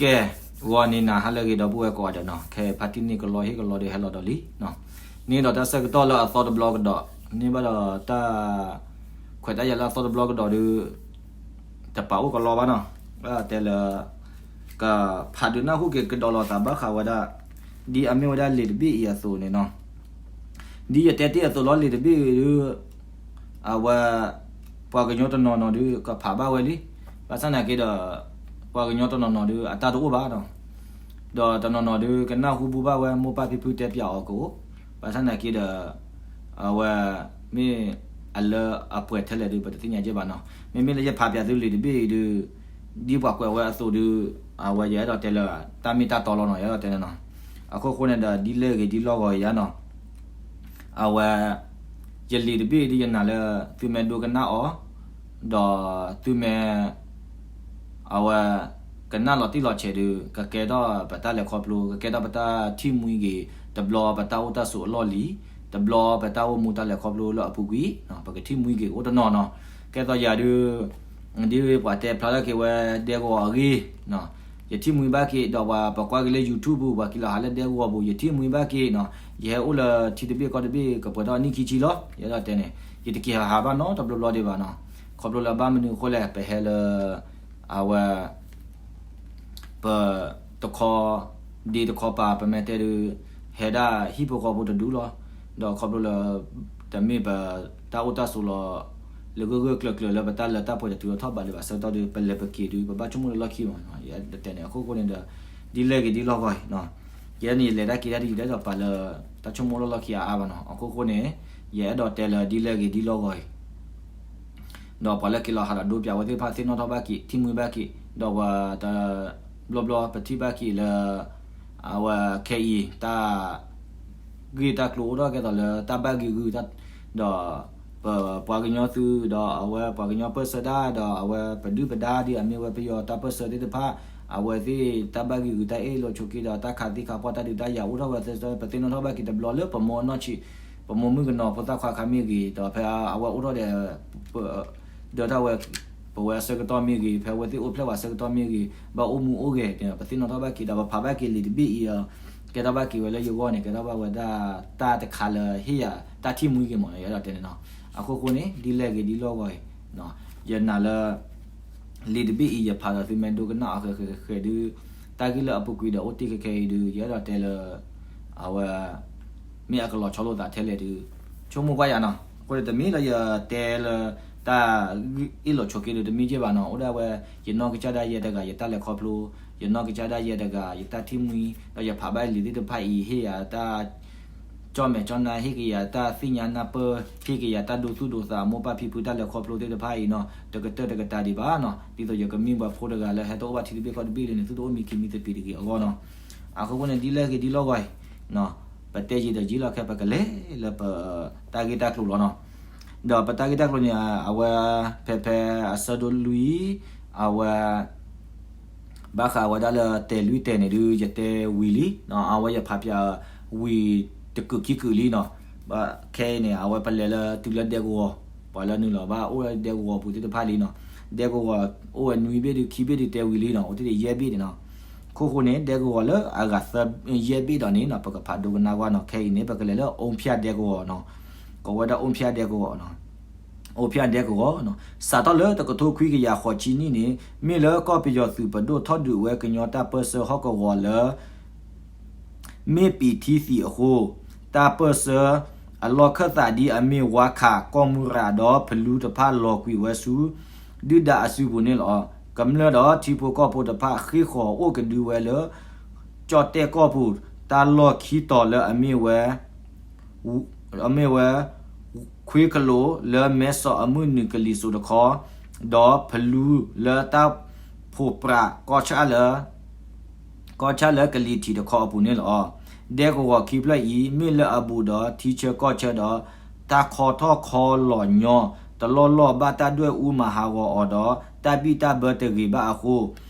ကဲ, ဂီၤနံၤနၤဟါလၢအဂ့ၤ ဒီပုၢ်ဝဲၢ်ကိးဂၤဒဲးနီၤ, ခဲအံၤဖါတံၢ်န့ၣ် ကလီဟ့ၣ်ကလီဒီးဟဲလီၤဒီးလံနီၤ, န့ၣ်ဒီးတၢ်ဆၢကတီၢ်လၢအသီတဘျီကဒီး, န့ၢ်ဘၣ်ဒီးတၢ် ခွဲးတၢ်ယာ်လၢအသီတဘျီကဒီးဒီး တပာ်အိၣ်ကလီဘၣ်နီၤ, ဘၣ်တဲလၢ ကဖးဒုးနၢ်ဟူက့ၤကဒီးလီၤသးဘၣ်ဃးဝဲဒၣ် ဒ်အမ့ၢ်ဝဲဒၣ်လံာ်တဘ့ၣ်အံၤအသိးန့ၣ်နီၤ, ဒ်ယတဲတ့ၢ်အသိးလီၤ လံာ်တဘ့ၣ်အံၤဒီး အဝဲ ပှၤကညီတနီၤနီၤဒီး ကဖးဘၣ်ဝဲလံ, ဘၣ်ဆၣ်နာ်က့ဒီး ပှၤကညီတနီၤနီၤဒီး အတၢ်တအိၣ်ဘၣ်နီၤ, ဒီးတနီၤနီၤဒီး ကနၢ်ဟူဘူၣ်ဘၣ်ဝဲ မိၢ်ပၢ်ဖံဖုတဲပၠးအီၤကအိၣ်, ဘၣ်ဆၣ်နာ်က့ဒီး အဝဲ မ့ၢ်အလၢအပှဲၤထဲလဲၣ်ဒီး ပတသ့ၣ်ညါကဲဘၣ်နီၤ, မ့မ့ၢ်လၢယဖးပၠးသုလံာ်တဘ့ၣ်အံၤဒီး ဒ်ပှၤကွဲးဝဲအသိးဒီး အဝဲယအဲၣ်ဒိးတဲလၢ တၢ်မ့ၢ်တၢ်တီလီၤနီၤ, ယအဲၣ်ဒိးတဲန့ၣ်နီၤ, အခိၣ်ဃိန့ၣ်ဒီး ဒ်လဲၣ်ဂ့ၤဒ်လီၢ်ဂီၤအံၤယါနီၤ, အဝဲ ယလံာ်တဘ့ၣ်အံၤဒီးယနာ်လၢ သုမ့ၢ်ဒိကနၣ်အီၤ ဒီးသုမ့ၢ် အဝဲ ကနၣ်လီၤတံၢ်လီၤဆဲးဒီး ကကဲထီၣ်ပတၢ်လဲၤခီဖျိ, ကကဲထီၣ်ပတၢ်ထံၣ်မှံက့ၤ, တဘျီပတၢ်အိၣ်တၢ်ဆိးအလီၢ်လံၤ, တဘျီပတၢ်အိၣ်မူတၢ်လဲၤခီဖျိလၢအပူၤကွံာ်, ပကထံၣ်မှံက့ၤအိၣ်တနီၤနီၤ, ကဲသိးယၤဒီး ဒ်ပှၤတဲဖျါထီၣ်က့ၤဝဲဒဲကဝီၤအဂ့ၢ် ယထံၣ်မှံဘၣ်က့ၤ ဒီးပှၤပကွၢ်က့ၤလၢ YouTube ပူၤ ပှၤက့ၤလီၤဟးလၢဒဲကဝီၤပူၤ ယထံၣ်မှံဘၣ်က့ၤနီၤ, ယဟဲအိၣ်လၢထံတဘ့ၣ်ကီၢ်တဘ့ၣ် ကပှဲၤထီၣ်နံၣ်ခံဆံလီၤ, ယအဲၣ်ဒိးတဲန့ၣ်, ယတက့ၤဟးဘၣ်နီတဘျီဘျီဒံးဘၣ်နီၤ, ခီဖျိလၢဘၣ်မနုၤအဃိလဲၣ် ပဟဲလၢ အဝဲ ပတခီ ဒ့တခီပၤ ပမ့ၢ်တဲဒီး ဟဲဒၣ်ဟံၣ်ဖိဃီဖိတဒူလီၤ, ဒီးခီဖျိလၢ တမ့ၢ်ပတၢ်အိၣ်တၢ်ဆိးလီၤ လၢဂၢၢ်ဂၢၢ်ကျၢၤကျၢၤလၢပတၢ်လၢတၢ်ပှဲၤတတုၤထီၣ်ထီၣ်ဘးဒံးဘၣ်ဆၢကတီၢ်ဒီး ပလဲၤပက့ၤဒီး ပဘၣ်ဆိကမိၣ်လၢလီၢ်ခံမး, ယအဲၣ်ဒိးတဲန့ၣ် အခိၣ်ဃိန့ၣ်ဒီး ဒ်လဲၣ်ဂ့ၤဒ်လီၢ်ဂီၤအံၤ, ယဲန့ၣ်ယလဲၤတၢ်က့ၤတၢ်ဒ်ယလဲၤဒီးပာ်လၢ တၢ်ဆိကမိၣ်လၢလီၢ်ခံအါအါဘၣ်နီၤ, အခိၣ်ဃိန့ၣ် ယအဲၣ်ဒိးတဲလၢဒ်လဲၣ်ဂ့ၤဒ်လီၢ်ဂီၤအံၤ ဒီးပှၤလၢက့ၤလီၤဟးဒီးဒိပၠးဝဲသ့ၣ်တဖၣ်သ့ၣ်နီၣ်ထီၣ်ဘၣ်က့ၤ ထံၣ်မှံဘၣ်က့ၤ ဒီးပှၤတ ဘျီဘျီပထံၣ်ဘၣ်က့ၤလၢ အဝဲခဲအံၤ တၢ် ဂ့ၢ်တၢ်ကျိၤအိၣ်ထီၣ်ကဲသိးလၢတၢ်ဘၣ်ဂံၢ်ဂုာ် ဒီး ပပှၤကညီသု ဒီးအဝဲပှၤကညီပၢၢ်ဆၢတၢ် ဒီးအဝဲပဒုၣ်ပဒါဒ်အမ့ၢ်ဝဲပယီၤတၢ်ပၢၢ်ဆၢသ့ၣ်တဖၣ် အဝဲသ့ၣ်တၢ်ဘၣ်ဂံၢ်ဂုာ်တၢ်အ့ၣ်လိာ်ဆိးက့ဒီးတၢ်ခးသံခးပှၢ်တၢ်ဒုးတၢ်ယၤအိၣ်ထီၣ်ဝဲသ့ၣ် ပသ့ၣ်နီၣ်ထီၣ်ဘၣ်က့ၤတဘျီလၢပမိၢ်အနီၢ်ဆံး ပမိၢ်မုၣ်ကနီၤဖိသၣ်ခွါခါမ့ၢ်ဂ့ၤ ဒီးဖဲအဝဲအိၣ်ထီၣ်ဒီး ဒၢထီၣ်ဝဲ ပဝဲအဆၢကတီၢ်မ့ၢ်ဂ့ၤ ဖဲအဝဲသ့ၣ်အိၣ်ဖျဲၣ်ဝဲအဆၢကတီၢ်မ့ၢ်ဂ့ၤ ဘၣ်အိၣ်မူအိၣ်ဂဲၤ ပသ့ၣ်နီၣ်ထီၣ်ဘၣ်က့ၤဒီး ပဖးဘၣ်က့ၤလံာ်တဘ့ၣ်အံၤဒီး ကဲထီၣ်ဘၣ်က့ၤဝဲလၢယဂီၢ်န့ၣ် ကဲထီၣ်ဘၣ်ဝဲဒၣ်တၢ်တခါလၢဟ့ၣ်ယၤတၢ်ထံၣ်မှံက့ၤမး ယအဲၣ်ဒိးတဲန့ၣ်နီၤ. အခိၣ်ဃိန့ၣ် ဒ်လဲၣ်ဂ့ၤဒ်လီၢ်ဂီၤအံၤ ယနာ်လၢ လံာ်တဘ့ၣ်အံၤ ယဖးဒီးသုမ့ၢ်ဒိကနၣ်အီၤဃဲၤဃဲၤဃဲၤဒီး တၢ်ဂ့ၢ်လၢအပူၤကွံာ်ဒီးအိၣ်တ့ၢ်ခဲခဲအံၤဒီး ယအဲၣ်ဒိးတဲလၢ အဝဲ မ့ၢ်အကလီၤဆီလိာ်သးထဲလဲၣ်ဒီး ဆိကမိၣ်ကွၢ်ယၤနီၤ. အဃိန့ၣ် တမ့ၢ်လၢယတဲလၢ တၢ်အ့ၣ်လိာ်ဆိးက့ဒီး တမ့ၢ်က့ဘၣ်နီၤ. အိၣ်ဒၣ်ဝဲ ယနီၢ်ကစၢ်ဒၣ်ယဲတဂၤ ယတၢ်လဲၤခီဖျိ, ယနီၢ်ကစၢ်ဒၣ်ယဲတဂၤ ယတၢ်ထံၣ်မှံ, ဒီးယဖးဘၣ်လံာ်သ့ၣ်တဖၣ်အံၤ ဟ့ၣ်ယၤတၢ် ကၠီၣ်မဲာ်ကၠီၣ်နါ ဟ့ၣ်က့ၤယၤတၢ်သ့ၣ်ညါနၢ်ပၢၢ်, ဟ့ၣ်က့ၤယၤတၢ်ဒိသူၣ်ဒိသး မိၢ်ပၢ်ဖံဖုတၢ်လဲၤခီဖျိသ့ၣ်တဖၣ်အံၤနီၤ တကတၢၢ်တကတာ်ဒံးဘၣ်နီၤ. ဒ်သိးယကမ့ၢ်ပှၤဖိတဂၤလၢဟဲတအိၣ်ဘၣ်ထံတဘ့ၣ်ကီၢ်တဘ့ၣ်လၢန့ၣ် သုတအိၣ်မံခံမံသပ့ၤတဂ့ၤအဂီၢ်နီၤ. အဃိဃိန့ၣ် ဒ်လဲၣ်ဂ့ၤဒ်လီၢ်ဂီၤအံၤ ပတဲယံာ်ဒီးယံာ်လီၤခဲ ပကလဲၤလၢပ တၢ်ဂ့ၢ်တၢ်ကျိၤလီၤနီၤ. ဒီးပတၢ်ဂ့ၢ်တၢ်ကျိၤန့ၣ် အဝဲ ဖဲဖဲအဆၢဒိၣ်လွံၢ် အဝဲ ဘၣ်ဃးဝဲဒၣ်လၢတဲာ်လွံၢ်တဲာ်န့ၣ်ဒုး ယတဲဝံၤလံ, အဝဲယဖးပၠးဝံၤတကုာ်ခံကုာ်လံနီၤ. ခဲအံၤန့ၣ် အဝဲပလဲၤလၢတုၤလၢဒဲကဝီၤ, ပှၤလၢနုာ်လီၤဘၣ်အိၣ်လၢဒဲကဝီၤပူၤသ့ၣ်တဖၣ်လံနီၤ. ဒဲကဝီၤအိၣ်ဝဲနွံဘ့ၣ်ဒုး ခံဘ့ၣ်ဒုးတဲဝံၤလံနီၤ, အိၣ်တ့ၢ်ဒံးယဲၢ်ဘ့ၣ်န့ၣ်နီၤ. ခိၣ်ဃိန့ၣ် ဒဲကဝီၤလၢအဂၤသၢ ယဲၢ်ဘ့ၣ်ဒီးန့ၣ်နီၤ ပကဖးဒိကနၣ်ကွၢ်နီၤ. ခဲအံၤန့ၣ် ပကလဲၤလၢအိၣ်ဖၠၣ်ဒဲကဝီၤနီၤ, ကိးဝဲဒၣ်အိၣ်ဖၠၣ်ဒဲကဝီၤနီၤ. အိၣ်ဖၠၣ်ဒဲကဝီၤနီၤ စးထီၣ်လၢတကထိခွံကယၤဃိးဆံနံၣ်န့ၣ် မ့ၢ်လၢကီၢ်ပယီၤသုးပဒိၣ်ထီၣ်ဒုးဝဲကညီတၢ်ပၢၢ်ဆၢဟီၣ်ကဝီၤလၢ မ့ၣ်ပံာ်ထံသံးအဃိ, တၢ်ပၢၢ်ဆၢအလီၢ်ခၢၣ်သးဒ်အမ့ၢ်ဝါခး ကီၢ်မုၢ်ရၤဒီးဖလူတဖၣ်လီၤကွံာ်ဝဲဆူ ဒုၣ်ဒါအစုပူၤန့ၣ်လီၤ. ကမျၢၢ်ဒီးထံဖိကီၢ်ဖိတဖၣ်ဃ့ၢ်ဃီၤအိၣ်ကဒုဝဲလၢ ကၠီၣ်တဲၣ်ကီၢ်ပူၤ တၢ်လီၢ်ခံတီၤလၢအမ့ၢ်ဝဲ အမ့ၢ်ဝဲ ခွ့ကလိာ်လၢမဲဆီးအမုၢ်နုာ်ကလံၤစိးတခီ, ဒီးဖလူလၢတၢ်ဖိးပြးကီၢ်ဆၣ်လၢ ကီၢ်ဆၣ်လၢကလံၤထံးတခီအပူၤန့ၣ်လီၤ. ဒဲကဝီၤခံဖျၢၣ်အံၤ မ့ၢ်လၢအဘူးဒီးထံဆၢကီၢ်ဆၢဒီး တၢ်ခီထီၣ်ခီလီၤညီ တလီၢ်လီၢ်ဘၣ်တၢ်ဒွဲၣ်အူမၤဟးဂီၤအီၤဒီး တၢ်ဘံၣ်တၢ်ဘၢတဂ့ၤဘၣ်အဃိ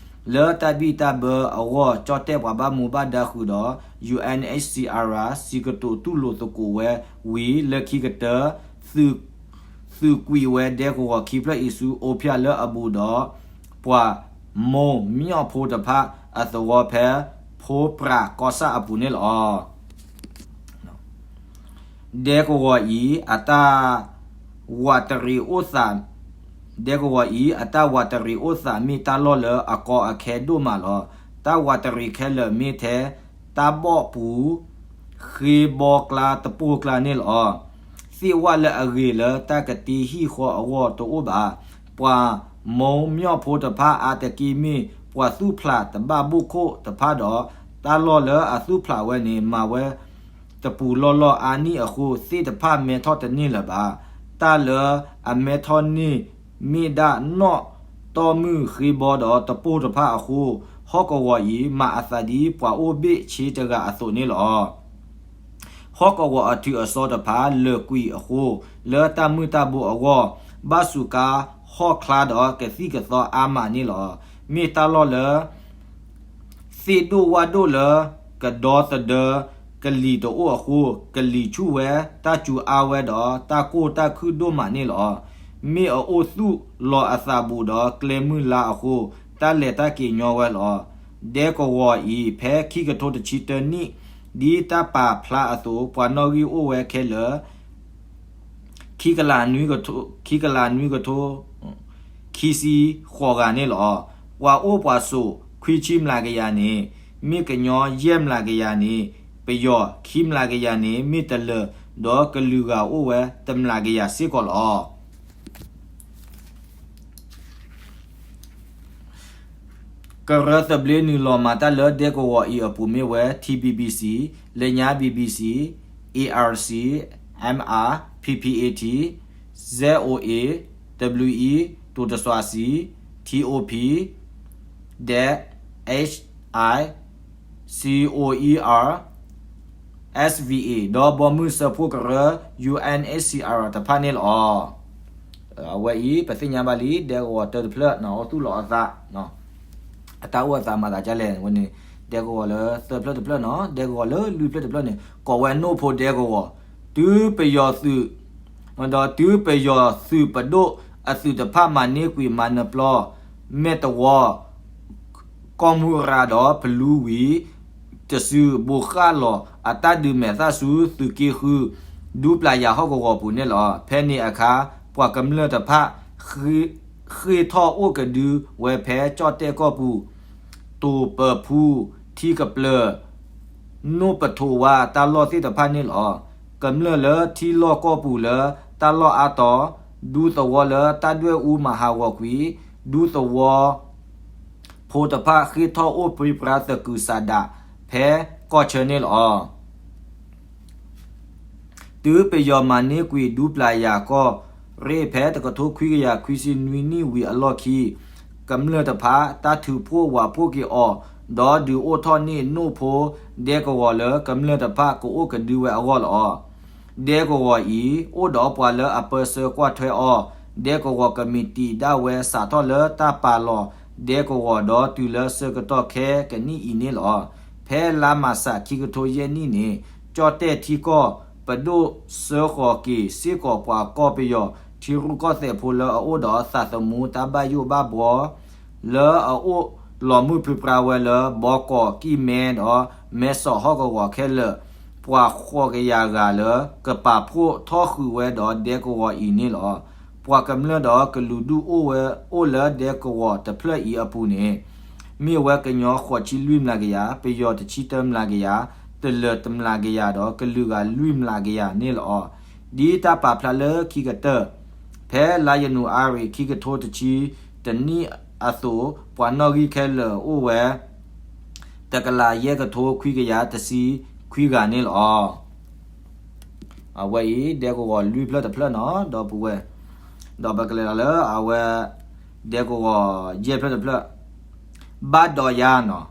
လၢတၢ်ဘံၣ်တၢ်ဘၢအဂီၢ် ကၠီၣ်တဲၣ်ပှၤဘၣ်မူဘၣ်ဒါဃုာ်ဒီး ယူၣ်အဲၣ်အ့ၣ်စံၣ်အါရၣ် စံးကတိၤတူၢ်လိာ်သကိးဝဲဝံၤ လၢခံကတၢၢ် သုးကွံာ်ဝဲဒဲကဝီၤခံဖျၢၣ်အံၤဆူ အိၣ်ဖၠၣ်လၢအဘူးဒီး ပှၤ မိၢ်မၠီၣ်ဖိတဖၣ်အသဝီဖဲ ဖိပြးကီၢ်ဆၣ်အပူၤန့ၣ်လီၤ. ဒဲကဝီၤအံၤ အတၢ်ဝးတရံးအိၣ်သး ဒဲကဝီၤအံၤ အတၢ်ဝးတရံးအိၣ်သးမ့ၢ်တၢ်လီၢ်လၢအကီအခဲဒိၣ်မးလီၤ. တၢ်ဝးတရံးခဲလၢာ်မ့ၢ်ထဲ တၢ်ဘီၣ်ပူၤ ဃ့ဘီကျါတပိၢ်ကျါန့ၣ်လီၤ. သ့ၣ်ဝၣ်လၢအဂ့ၤလၢတၢ်ကတ့ဟံၣ်ဃီအဂီၢ်တအိၣ်ဘၣ်. ပှၤမိၢ်မၠီၣ်ဖိတဖၣ်အါတက့ၢ်မ့ၢ် ပှၤသူၣ်ဖျးတဘၣ်ဘိၣ်ခိၣ်တဖၣ်ဒီး တၢ်လီၢ်လၢအသူၣ်ဖျးဝဲန့ၣ် မၤဝဲတပူၤလီၢ်လီၢ်အါနံၣ်အဃိ သ့ၣ်တဖၣ်မဲထီၣ်တန့ၢ်လၢၤဘၣ်. တၢ်လၢအမဲထီၣ်န့ၢ်မ့ၢ်ဒၣ်နီၣ်တီၢ်မုၢ်ဃ့ဘီဒီးတပိၢ်တဖၣ်အဃိ ဟီၣ်ကဝီၤအံၤ မၤအသးဒ်ပှၤအိၣ်ဘ့ၣ်ဆ့တဂၤအသိးန့ၣ်လီၤ. ဟီၣ်ကဝီၤအထုးအစီၤတဖၣ်လၢာ်ကွံာ်အဃိ လၢတၢ်မုၢ်တၢ်ဘိအဂီၢ် ဘၣ်စူးကါဟီၣ်ချါဒီးကသံၣ်ကသီအါမးန့ၣ်လီၤ. မ့ၢ်တၢ်လီၢ်လၢ သ့ၣ်ဒိၣ်ဝၣ်ဒိၣ်လၢ ကဒီသဒၢ ကလံၤတအိၣ်အဃိ ကလံၤဆူၣ်ဝဲ တၢ်စူၤအါဝဲဒီး တၢ်ကိၢ်တၢ်ခုၣ်ဒိၣ်မးန့ၣ်လီၤ. မ့ၢ်အအိၣ်သူၣ်လီၤအသးဘူးဒီး ကျဲမုၢ်လါအဃိ တၢ်လဲၤတၢ်က့ၤညီဝဲလီၤ. ဒဲကဝီၤအံၤ ဖဲခံကထိတဆံတၢနံၣ် ဒ်တၢ်ပာ်ဖျါအသိး ပှၤနီၣ်ဂံၢ်အိၣ်ဝဲခဲလၢာ် ခံကလးနွံကထိ ခံကလးနွံကထိ ခံဆံဃိးဂၤန့ၣ်လီၤ. ပှၤအိၣ်ပှၤဆိး ခွံဆံမျးကယၤန့ၣ် မ့ၢ်ကညီ ယဲၢ်မျးကယၤန့ၣ် ပယီၤ ခံမျးကယၤန့ၣ် မ့ၢ်တလၢာ် ဒီးကလုာ်ဂၤအိၣ်ဝဲတမျးကယၤစ့ၢ်ကီးလီၤ. ကရၢသဘျ့နုာ်လီၤမၤတၢ်လၢဒဲကဝီၤအံၤအပူၤမ့ၢ်ဝဲ TBBC, လၢညါ BBC, ARC, MR, PPAT, ZOA, WE, တူတစွးစံ, TOP, DEC, HI, COER, SVA ဒီးဘီမုၢ်စၢဖှိၣ်ကရၢ UNHCR တဖၣ်န့ၣ်လီၤ. အဝဲအံၤ ပသ့ၣ်ညါဘၣ်လံ ဒဲကဝီၤတၢတဖျၢၣ်နီၤ အိၣ်သူၣ်လီၤအသး အတၢ်အိၣ်အသးမၤသးဒ်လဲၣ်ဝဲန့ၣ် ဒဲကဝီၤလၢသၢဖျၢၣ်တဖျၢၣ်နီၤ ဒဲကဝီၤလၢလွံၢ်ဖျၢၣ်တဖျၢၣ်န့ၣ် ကိးဝဲနိၣ်ဖိဒဲကဝီၤ တုၤပယီၤသုး ဒီးတုၤပယီၤသုးပဒိၣ်အသုးတဖၣ်မၤန့ၢ်ကွံာ်မၤနၢၤပျီ မဲၢ်တဝီ ကီၢ်မူရၤဒီးဖလူဝံၤ တစုဘိးဃၣ်လီၤအတၢ်ဒုးမဲာ်သၣ်ဆူသုးက့ဃု ဒူပျၤယၤဟီၣ်ကဝီၤပူၤန့ၣ်လီၤ. ဖဲန့ၣ်အခါ ပှၤကမျၢၢ်တဖၣ် ဃ့ၢ်ထီၣ်အိၣ်ကဒုဝဲဖဲကၠီၣ်တဲၣ်ကီၢ်ပူၤ တိာ်ပၢၤဖူ ထံကပျၢၤ နိၣ်ပထိးဝါတၢ်လီၢ်သ့ၣ်တဖၣ်န့ၣ်လီၤ. ကမျၢၢ်လၢထံလီၢ်ကီၢ်ပူၤလၢတၢ်လီၢ်အါတီၤ ဒူသဝီလၢတၢ်ဒွဲၣ်အူမၤဟးဂီၤကွံာ် ဒူသဝီ ဖိတဖၣ်ဃ့ၢ်ထီၣ်အိၣ်ပြံပြါသကုၤဆးဒး ဖဲကီၢ်ဆၢန့ၣ်လီၤ. တုၤပယီၤမၤန့ၢ်ကွံာ်ဒူပျၤယၤကီၢ်ရ့ၣ်ဖဲတကထိခွံကယၤခွံဆံနွံနံၣ်ဝံၤအလီၢ်ခံ ကမျၢၢ်တဖၣ် တၢ်ထုးဖှိၣ်ဝးဖှိၣ်က့ၤအီၤ ဒီးဒုးအိၣ်ထီၣ်န့ၢ်နိၣ်ဖိဒဲကဝီၤလၢကမျၢၢ်တဖၣ်ကအိၣ်ကဒုဝဲအဂီၢ်လီၤ. ဒဲကဝီၤအံၤ အိၣ်ဒီးပှၤလၢအပၢဆှၢကွၢ်ထွဲအီၤ ဒဲကဝီၤကမံးတံာ်ဒၣ်ဝဲစးထီၣ်လၢတၢ်ပာ်လီၤဒဲကဝီၤဒီးတုၤလၢဆၢကတီၢ်ခဲကနံၣ်အံၤန့ၣ်လီၤ. ဖဲလါမးရှးခံကထိယဲၢ်နံၣ်န့ၣ် ကၠီၣ်တဲၣ်ထံကီၢ် ပဒိၣ်စၢဃီၤက့ၤစ့ၢ်ကီးပှၤကီၢ်ပယီၤ ထံရူၢ်ကီၢ်သဲးဖိလၢအအိၣ်ဒီးသးသမူတၢ်ဘၣ်ယိၣ်ဘၣ်ဘှီ လၢအအိၣ်လီၤမုၢ်ပြံပြါဝဲလၢ ဘီကီး ကံၢ်မဲ ဒီး မဲဆီးဟီၣ်ကဝီၤခဲလၢာ် ပှၤဃိးကယၤဂၤလၢ ကပာ်ဖှိၣ်ထီၣ်ဃုာ်ဝဲဒီးဒဲကဝီၤအံၤန့ၣ်လီၤ. ပှၤကမျၢၢ်ဒီးကလုာ်ဒူၣ်အိၣ်ဝဲအိၣ်လၢဒဲကဝီၤတဖျၢၣ်အံၤအပူၤန့ၣ် မ့ၢ်ဝဲကညီဃိးဆံလွံၢ်မျးကယၤ, ပယီၤတဆံတၢမျးကယၤ, တလၢၤတမျးကယၤဒီးကလုာ်ဂၤလွံၢ်မျးကယၤန့ၣ်လီၤ. ဒ်တၢ်ပာ်ဖျါလၢခံကတၢၢ် ဖဲလါယနူၤအါရံၤခံကထိတဆံတနံၣ်အသိး ပှၤနီၣ်ဂံၢ်ခဲလၢာ်အိၣ်ဝဲ တကလးယဲၢ်ကထိခွံကယၤတဆံခွံဂၤန့ၣ်လီၤ. အဝဲအံၤ ဒဲကဝီၤလွံၢ်ဖျၢၣ်တဖျၢၣ်နီၤ ဒီပုၢ်ဝဲၢ်, ဒီးပကလဲၤလီၤလၢအဝဲ ဒဲကဝီၤယဲၢ်ဖျၢၣ်တဖျၢၣ်, ဘၣ်ဒီးယၤနီၤ,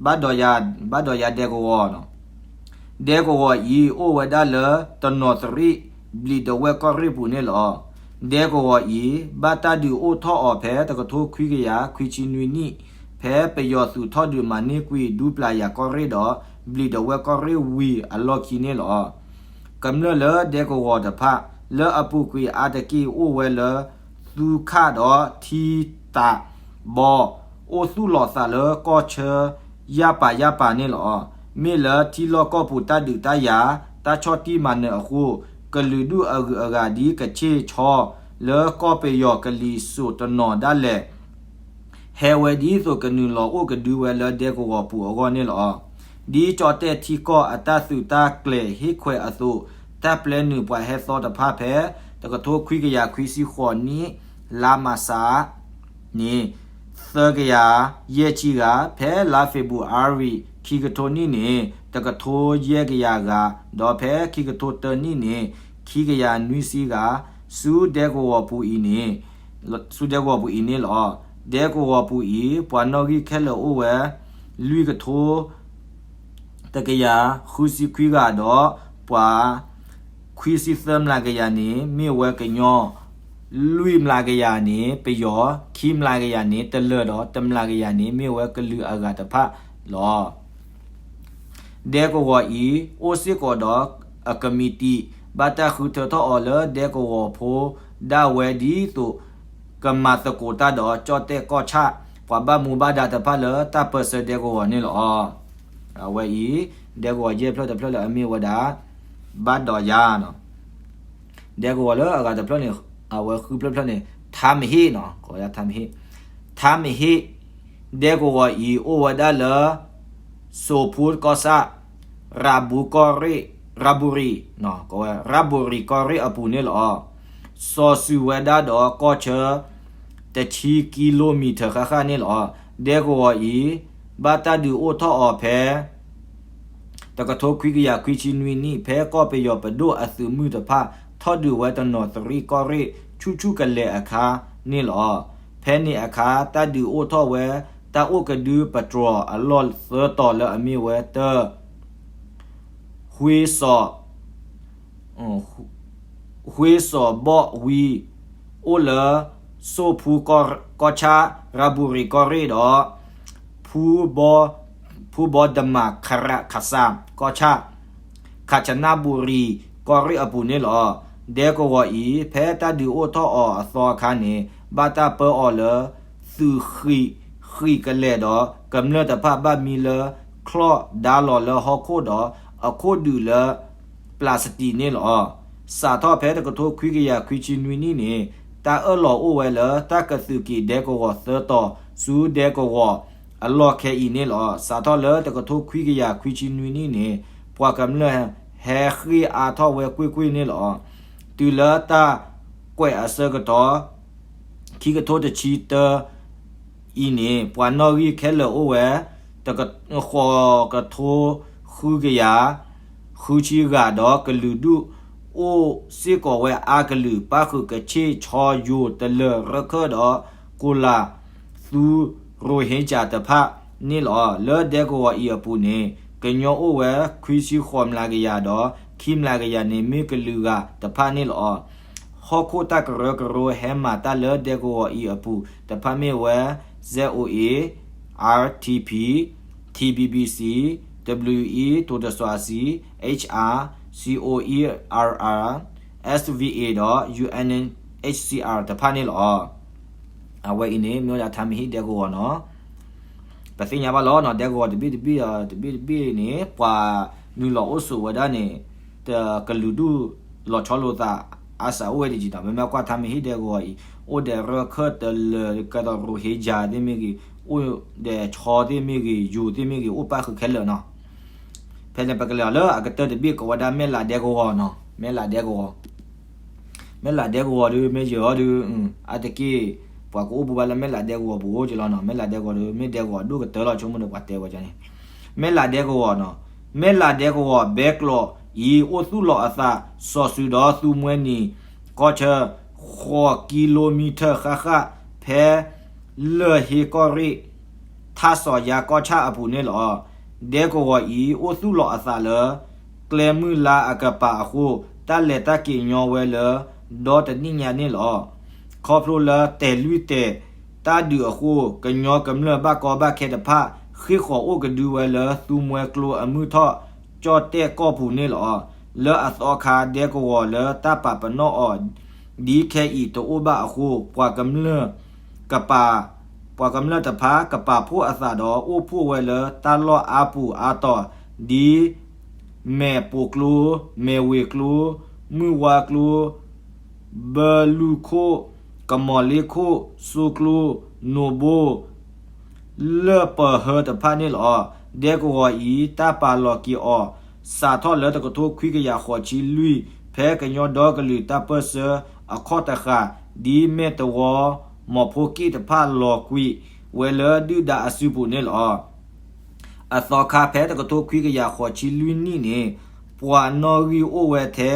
ဘၣ်ဒီးယၤ, ဘၣ်ဒီးယၤဒဲကဝီၤနီၤ, ဒဲကဝီၤအံၤ အိၣ်ဝဲဒၣ်လၢတနီၤသရံၣ် ဘျံးဒဝဲၢ်ကီၢ်ရ့ၣ်ပူၤန့ၣ်လီၤ. ဒဲကဝီၤအံၤ ဘၣ်တၢ်ဒုးအိၣ်ထီၣ်အီၤဖဲတကထိခွံကယၤခွံဆံနွံနံၣ် ဖဲပယီၤသုးထီၣ်ဒုးမၤန့ၢ်ကွံာ်ဒူပျၤယၤကီၢ်ရ့ၣ်ဒီး ဘျံးဒဝဲၢ်ကီၢ်ရ့ၣ်ဝံၤအလီၢ်ခံန့ၣ်လီၤ. ကမျၢၢ်လၢဒဲကဝီၤတဖၣ် လၢအပူၤကွံာ်အါတက့ၢ်အိၣ်ဝဲလၢ သူခၣ်ဒီးထံတးဘီ အိၣ်သူၣ်လီၤသးလၢကီၢ်ဆၢ ယၢ်ပၤယၢ်ပၤန့ၣ်လီၤ. မ့ၢ်လၢထံလီၢ်ကီၢ်ပူၤတၢ်ဒုးတၢ်ယၤ တၢ်ဆီၣ်တံၢ်မၤနၢၤအဃိ ကလုာ်ဒူၣ်အဂုၤအဂၤဒ်ကဆ့ၣ်ဆီ လၢကီၢ်ပယီၤကလံၤစိးတနီၤဒၣ်လဲာ် ဟဲဝဲဒ်သိးကနုာ်လီၤအိၣ်ကဒုဝဲလၢဒဲကဝီၤပူၤအဂီၢ်န့ၣ်လီၤ. ဒ်ကၠီၣ်တဲၣ်ထံကီၢ်အတၢ်သုးတၢ်ကျဲၤဟ့ၣ်ခွဲးအသိး တၢ်ပျဲနုာ်ပှၤဟဲသီတဖၣ်ဖဲ တကထိခွံကယၤခွံဆံဃိးနံၣ် လါမၤစး န့ၣ် သၢကယၤယဲၢ်ဆံဂၤ, ဖဲလါဖ့ၤဘြူၤအါရံၤ ခံကထိနံၣ်န့ၣ် တကထိယဲၢ်ကယၤဂၤ, ဒီးဖဲခံကထိတၢနံၣ်န့ၣ် ခံကယၤနွံဆံဂၤ, ဆူဒဲကဝီၤပူၤအံၤန့ၣ် ဆူဒဲကဝီၤပူၤအံၤန့ၣ်လီၤ. ဒဲကဝီၤပူၤအံၤ ပှၤနီၣ်ဂံၢ်ခဲလၢာ်အိၣ်ဝဲ လွံၢ်ကထိ တကယၤဃုဆံခွံဂၤဒီး ပှၤ ခွံဆံသၢမျးကယၤန့ၣ် မ့ၢ်ဝဲကညီ, လွံၢ်မျးကယၤန့ၣ် ပယီၤ, ခံမျးကယၤန့ၣ် တလၢၢ်ဒီး တမျးကယၤန့ၣ် မ့ၢ်ဝဲကလုာ်အဂၤတဖၣ်လီၤ. ဒဲကဝီၤအံၤ အိၣ်စ့ၢ်ကီးဒီးအကမံးတံာ် ဘၣ်တၢ်ဃုထၢထီၣ်အီၤလၢဒဲကဝီၤဖိ ဒၣ်ဝဲဒ်သိး ကမၤသကိးတၢ်ဒီးကၠီၣ်တဲၣ်ကီၢ်ဆၣ် ပှၤဘၣ်မူဘၣ်ဒါတဖၣ်လၢတၢ်ပၢၢ်ဆၢဒဲကဝီၤန့ၣ်လီၤ. အဝဲအံၤ ဒဲကဝီၤယဲၢ်ဖျၢၣ်တဖျၢၣ်လၢအမ့ၢ်ဝဲဒၣ် ဘၣ်ဒီးယၤနီၤ ဒဲကဝီၤလၢအဂၤတဖျၢၣ်န့ၣ် အဝဲဃုဖျၢၣ်ဖျၢၣ်န့ၣ် ထါမဟ့ၣ်နီၤ ကိးဝဲဒၣ်ထါမဟ့ၣ်, ထါမဟ့ၣ်, ဒဲကဝီၤအံၤအိၣ်ဝဲဒၣ်လၢ စိၤဖူကီၢ်ဆၣ်, ရၤဘူကီၢ်ရ့ၣ်, ရၤဘူရံၤ, ကိးဝဲ ရၤဘူရံၤကီၢ်ရ့ၣ်အပူၤန့ၣ်လီၤ. စီၤစုၤဝဲဒၣ်ဒီးကီၢ်ဆၢ တဆံကံလိမံၤထၢၣ်ဃၣ်ဃၣ်န့ၣ်လီၤ. ဒဲကဝီၤအံၤ ဘၣ်တၢ်ဒုးအိၣ်ထီၣ်အီၤဖဲ တကထိခွံကယၤခွံဆံနွံနံၣ် ဖဲကီၢ်ပယီၤပဒိၣ်အသုးမုၢ်တဖၣ် ထီၣ်ဒုးဝဲတနီၤသရံၣ်ကီၢ်ရ့ၣ် ဆူၣ်ဆူၣ်ကလဲာ်အခါန့ၣ်လီၤ. ဖဲန့ၣ်အခါ တၢ်ဒုးအိၣ်ထီၣ်ဝဲ တၢ်အိၣ်ကဒုပတြီၤအလီၢ်သၢတီၤလၢအမ့ၢ်ဝဲတၢ ဃ့စီၤ ဃ့စီၤဘီၣ်ဝံ အိၣ်လၢ စိၤဖူကီၢ်ဆၣ် ရၤဘူရံၤကီၢ်ရ့ၣ်ဒီး ဖူဘီ ဖူဘီဒမး ခရၣ်ခစၣ် ကီၢ်ဆၣ် ခၣ်ဆနၣ်ဘူရံၤကီၢ်ရ့ၣ်အပူၤန့ၣ်လီၤ. ဒဲကဝီၤအံၤ ဖဲတၢ်ဒုးအိၣ်ထီၣ်အီၤအသီအခါန့ၣ် ဘၣ်တၢ်ပၢအီၤလၢ သုးဃံး ဃံးကလဲာ်ဒီး ကမျၢၢ်တဖၣ်ဘၣ်မံလၢ ချီၣ်ဒါလီၤလၢဟီၣ်ခိၣ်ဒီး အခိၣ်ဒုးလၢ ပျၢ်စတံးန့ၣ်လီၤ. စးထီၣ်ဖဲတကထိခွံကယၤခွံဆံနွံနံၣ်န့ၣ် တၢ်အၢၣ်လီၤအိၣ်ဝဲလၢ တၢ်ကသုးက့ၤဒဲကဝီၤသၢတီၤ ဆူဒဲကဝီၤအလီၢ်ခဲအံၤန့ၣ်လီၤ. စးထီၣ်လၢတကထိခွံကယၤခွံဆံနွံနံၣ်န့ၣ် ပှၤကမျၢၢ်ဟဲဃ့ၢ်အါထီၣ်ဝဲကွ့ၢ်ကွ့ၢ်န့ၣ်လီၤ. တုၤလၢတၢ်ကွဲးအဆၢကတီၢ် ခံကထိတဆံတၢ အံၤန့ၣ် ပှၤနီၣ်ဂံၢ်ခဲလၢာ်အိၣ်ဝဲ တက ဃိးကထိ ဃုကယၤ ဃုဆံဂၤဒီး ကလုာ်ဒူၣ်အိၣ်စ့ၢ်ကီးဝဲအါကလုာ် ပၣ်ဃုာ်ကဆ့ၣ် ဆီ ယိၤ တလၢၢ် ရၢၢ်ခၢၣ်ဒီး ကိလၤ သူ ရိဟ့ကၠၤတဖၣ်န့ၣ်လီၤ. လၢဒဲကဝီၤအံၤအပူၤန့ၣ် ကညီအိၣ်ဝဲ ခွံဆံဃိးမျးကယၤဒီး ခံမျးကယၤန့ၣ် မ့ၢ်ကလုာ်ဂၤတဖၣ်န့ၣ်လီၤ. ဟီၣ်ခိၣ်တၢ်ကရၢကရိဟဲမၤတၢ်လၢဒဲကဝီၤအံၤအပူၤတဖၣ်မ့ၢ်ဝဲ Z O A, R T P, T B B C, W E တိတစွၤ C, H R, C O E R R, S V A ဒီး U N H C R တဖၣ်န့ၣ်လီၤ. အဝဲအံၤန့ၣ် မ့ၢ်ဝဲဒၣ်ထါမဟ့ၣ်ဒဲကဝီၤနီၤ. ပသ့ၣ်ညါဘၣ်လီၤနီၤ ဒဲကဝီၤတဘ့ၣ်တဘ့ၣ် တဘ့ၣ်တဘ့ၣ်န့ၣ် ပှၤနုာ်လီၤအိၣ်ဆိးဝဲဒၣ်န့ၣ် တကလုာ်ဒူၣ်လီၤဆီလိာ်သး အါစးအိၣ်ဝဲတက့ၢ်နီၤ. မ့မ့ၢ်ကွၢ်ထါမဟ့ၣ်ဒဲကဝီၤအံၤ အိၣ်ဒီးရၢၢ်ခၢၣ်တလၢၢ် ကဲသိးရိဟ့ကၠၤသ့ၣ်မ့ၢ်ဂ့ၤ အိၣ်ဒီးဆီသ့ၣ်မ့ၢ်ဂ့ၤ ယိၤသ့ၣ်မ့ၢ်ဂ့ၤ အိၣ်ပၣ်ဃုာ်ခဲလၢာ်နီၤ. ဖဲန့ၣ်ပကလဲၤအီၤလၢအကတၢၢ်တဘ့ၣ်ကိးဝဲဒၣ် မဲၢ်လးဒဲကဝီၤနီၤ မဲၢ်လးဒဲကဝီၤ မဲၢ်လးဒဲကဝီၤဒီး မ့ၢ်ယဲၤအီၤဒီး အါတက့ၢ် ပှၤကအိၣ်ဘူးဘၣ်လၢမဲၢ်လးဒဲကဝီၤပူၤအိၣ်က့ၤလီၤနီၤ. မဲၢ်လးဒဲကဝီၤဒီး မ့ၢ်ဒဲကဝီၤဒိၣ်ကတၢၢ်လီၤ ဆိကမိၣ်ဒီးပှၤတဲဝဲန့ၣ် မဲၢ်လးဒဲကဝီၤနီၤ. မဲၢ်လးဒဲကဝီၤဘဲကျိးအံၤ အိၣ်သူၣ်လီၤအသး စီၤစုၤဒီးသူမှဲနံၤ ကီၢ်ဆၢ ဃိးကံလိမံထၢၣ်ဃၣ်ဃၣ် ဖဲ လၢၢ်ဟ့ကီၢ်ရ့ၣ် ထါစီၤယါကီၢ်ဆၣ်အပူၤန့ၣ်လီၤ. ဒဲကဝီၤအံၤ အိၣ်သူၣ်လီၤအသးလၢ ကျဲမုၢ်လါအကပၤအဃိ တၢ်လဲၤတၢ်က့ၤညီဝဲလၢ ဒီတနံၣ်ညါန့ၣ်လီၤ. ခီဖျိလၢတဲာ်လွံၢ်တဲာ် တၢ်ဒုးအဃိ ကညီကမျၢၢ်ဘၣ်ကီဘၣ်ခဲတဖၣ် ဃ့ၢ်ဃီၤအိၣ်ကဒုဝဲလၢ သူမှဲကျိအမုၢ်ထီၣ် ကၠီၣ်တဲၣ်ကီၢ်ပူၤန့ၣ်လီၤ. လၢအသီခါ ဒဲကဝီၤလၢတၢ်ပာ်ပနီၣ်အီၤ ဒ်ခဲအံၤတအိၣ်ဘၣ်အဃိ ပှၤကမျၢၢ်ကပၤ ပှၤကမျၢၢ်တဖၣ် ကပာ်ဖှိၣ်အသးဒီး အိၣ်ဖှိၣ်ဝဲလၢတၢ်လီၢ်အါပူၤအါတီၤ ဒ် မဲာ်ပိာ်ကျိ, မဲာ်ဝ့ၤကျိ, မုၢ်ဝါကျိ, ဘၢလူၢ်ခိၣ်, ကမီၤလ့ခိၣ်, စိကျိ, နိၣ်ဘိ လၢၢ်ပၢၤဟၢတဖၣ်န့ၣ်လီၤ. ဒဲကဝီၤအံၤ တၢ်ပာ်လီၤက့ၤအီၤ စးထီၣ်လၢတကထိခွံကယၤဃိးဆံလွံၢ် ဖဲကညီဒီကလုာ်တၢ်ပၢၢ်ဆၢအခီၣ်တဃာ် ဒ်မဲၢ်တဝီ မီၤဖိက့ၣ်တဖၣ်လီၤကွံာ်ဝဲလၢဒုၣ်ဒါအစုပူၤန့ၣ်လီၤ. အသီခါဖဲတကထိခွံကယၤဃိးဆံလွံၢ်နံၣ်န့ၣ် ပှၤနီၣ်ဂံၢ်အိၣ်ဝဲထဲ